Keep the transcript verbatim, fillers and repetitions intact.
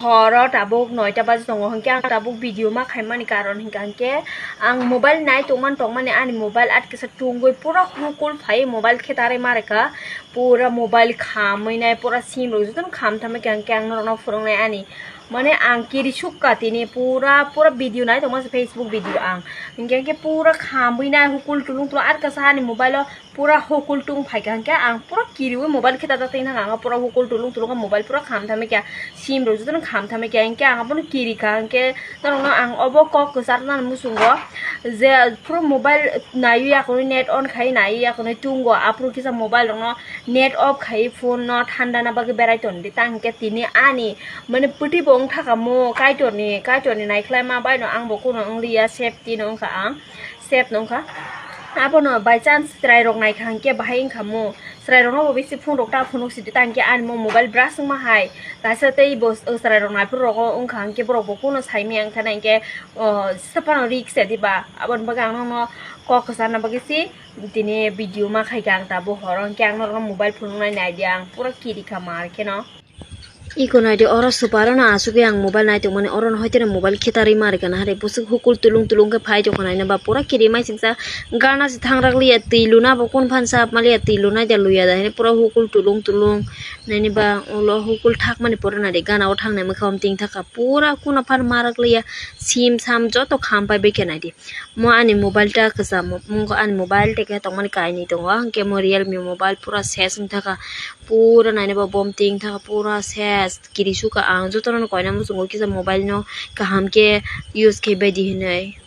Horo tabuk noita baji tongo, hinkhe ang tabuk video ma khaimani karon hinkha hinkhe ang mobile nai tongmani tongmani ani mobile atkisa tungwi pura hukul phai mobile khe tarwi ma rwkha, pura mobile khamwi nai pura sim rok jotono kham tangma khe hinkhe ang norokno phwrwngnai ani mane ang kiri sukha tini pura pura video nai tongma se Facebook video ang hinkhe hinkhe pura khamwi nai hukul tulung tulung atkisa ani mobile o pura hukul tung phaikha hinkhe ang pura kiriwi mobile khe tatak twi nang ang pura hukul tulung tulung mobile pura kham tangma khe sim rok jotono kham tangma khe hinkhe ang abono kirikha hinkhe norokno ang obo kok kwcharnani muchungo je pura mobile naiwi akonwi net on khai naiwi akonwi tungo aphuru kisa mobile rokno net off khai phone no thanda na bagwi berai tongdi tang hinkhe tini ani mane pwtwi bo wngthaka mo kaitorni kaitorni naikhlaima baino ang bo kuno wngliya safety no wngkha ang. Save no wngkha. Abono by chance chwrairok naikha hinkhe bahai wngkha mo. Chwrairokno bo bisi phone rok ta phunuk sidi ta hinkhe ani mo mobile brush wngma hai. Kaisa tei bo chwrairok naiphuru rogo wngkha hinkhe borok bo kuno saimaya wngkha na hinkhe, o, sisa phano risk ya diba. Aboni bagwi ang nokno kok kwcharna bagwi si tini video ma khaikha ang tabuk horo hinkhe ang norokno mobile phunuknai naidi ang pura kirikha mar kheno. Iko naidi oro super no asugwi ang mobile nai tongmani oro no hoiteno mobile khitarwi ma rwkha na hare bwswk hukul tulung tulung khe phai tongkha naina ba pura kiri mai singsa gana se thangrak liya twi luna bo kun phan sap maliya twi lunai da luya da hine pura hukul tulung tulung naini ba ulo hukul thakmani pura naidi gana o thangnai mwkhang ting thaka pura kuna phan marak liya sim sam joto kham pai bai khe naidi. Mo ani mobile ta kwcham, mo ani mobile tei khe tongmani kainwi tongo, hinkhe mo Realme mobile pura ses wng thaka, pura nainwi bo bom ting thaka, pura ses kiri sukha. Ang jotono koina muchungo kisa mobile no kaham khe use khe baidi hinwi.